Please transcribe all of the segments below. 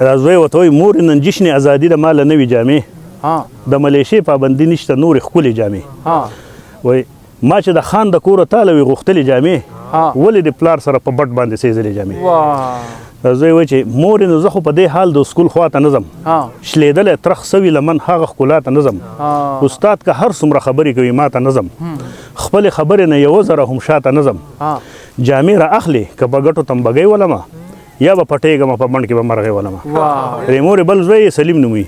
دا زوی ورته وایي، مورې نن جشن ازادي ده، ما له نوې جامې، د ملیشې پابندي نشته، نورې ښکلې جامې. وایي ما چې د خان د کوره تاله وي غوښتلې جامې، ولې د پلار سره په بټ باندې سېزلې جامې. دا زوی وایي چې مورې نو زه خو په دې حال د سکول خوا ته نه ځم، شلېدلی ترخ سوي لمن هغه ښکلا ته نه ځم، استاد که هر څومره خبرې کوي ما ته نه ځم، خپلې خبرې نه یوه ذره هم شاته نه ځم، جامې را اخلې که په ګټو تنبګۍ ولمه، یا به پټېږم په بڼ کې به مرغۍ ولمه. د مورې بل زوی یې سلیم نوموي.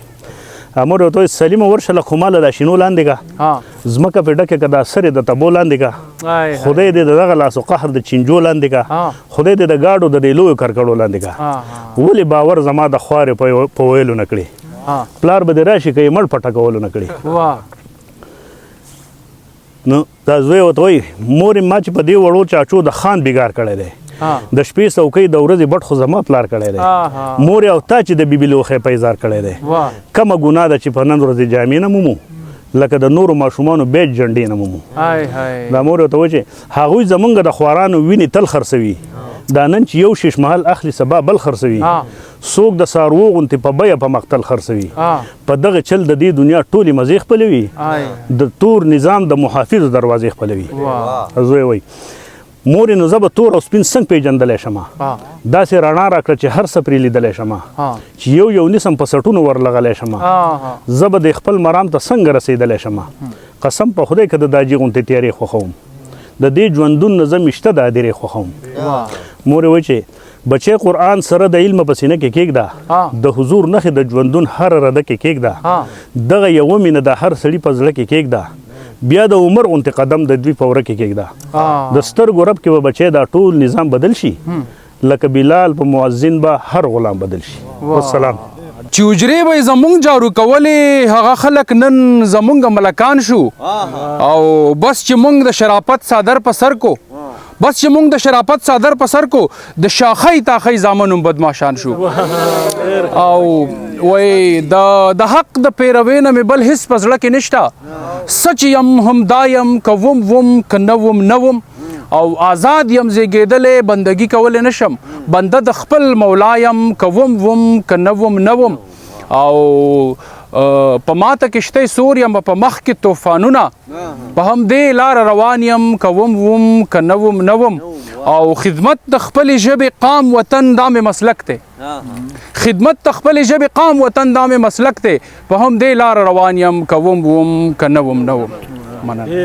مور ورته وایي، سلیمه ورشه لږ خو ماله دا شینو لاندې که، ځمکه پرې ډکه که، دا سرې د تبو لاندې که، خدای دې د دغه لاسو قهر د چینجو لاندې که، خدای دې د ګاډو د دې لویو کرکړو لاندې که، ولې باور زما د خوارې په ویلو نه کړې، پلار به دې راشي که یې مړ په ټکولو نه کړې. نو دا زوی ورته وایي، مورې ما چې په دې وړو چاچو د خان بیګار کړی دی، د شپې څوکۍ د ورځې بټ خو زما پلار کړی دی، مور او تا چې د بیبي لوښی په اظهار کړی دی، کومه ګناه ده چې په نن ورځې جامې نه مومو، لکه د نورو ماشومانو بیت جنډې نه مومو. دا مور ورته وایي چې هغوی زمونږ د خوارانو وینې تل خرڅوي، دا نن چې یو شیش محل اخلي سبا بل خرڅوي، څوک د څاروو غوندې په بیه په مقتل خرڅوي، په دغه چل د دې دنیا ټولې مزې خپلوي، د تور نظام د محافظو دروازې خپلوي. زوی وایي مورې نو زه به تور او سپین څنګه پېژندلی شم، داسې رڼا راکړه چې هر څه پرې لیدلی شم، چې یو یو نیسم په سټونو ورلغلی شم، زه به د خپل مرام ته څنګه رسېدلی شم، قسم په خدای که د داجي غوندې تیارې خوښوم، د دې ژوندون نه زه مشته د ادیرې خوښوم. مورې وایي چې بچی قرآن سره د علم په سینه کې کېږده، د حضور نښې د ژوندون هر رده کې کېږده، دغه یوه مینه د هر سړي په زړه کې کېږده، بیا د عمر غونتې قدم د دوی په وره کې کېږده، د سترګو رب کې به بچی دا ټول نظام بدل شي، لکه بلال په مؤذن به هر غلام بدل شي. والسلام. چې حجرې به یې زمونږ جارو کولې، هغه خلک نن زمونږ ملکان شو، او بس چې مونږ د شرافت څادر په سر کو، بس چې مونږ د شرافت څادر په سر کو، د شاخۍ تاخۍ زامن هم بدماشان شو. او وایي د حق د پیروۍ نه مې بل هیڅ په زړه کې نشته، څه چې یم هم دا یم، که وم وم که نه وم نه وم، او آزاد یم زیږېدلی بندګي کولی نه شم، بنده د خپل مولا یم، که وم وم که نه وم نه وم، او په ماته کښتۍ سور یم، په مخ کې طوفانونه، په همدې لاره روان یم، که وم وم که نه وم نه وم، او خدمت د خپلې ژبې قام وطن دا مې مسلک دی، خدمت د خپلې ژبې قام وطن دا مې مسلک دی، په همدې لاره روان یم، که وم وم که نه وم نه وم. مننه.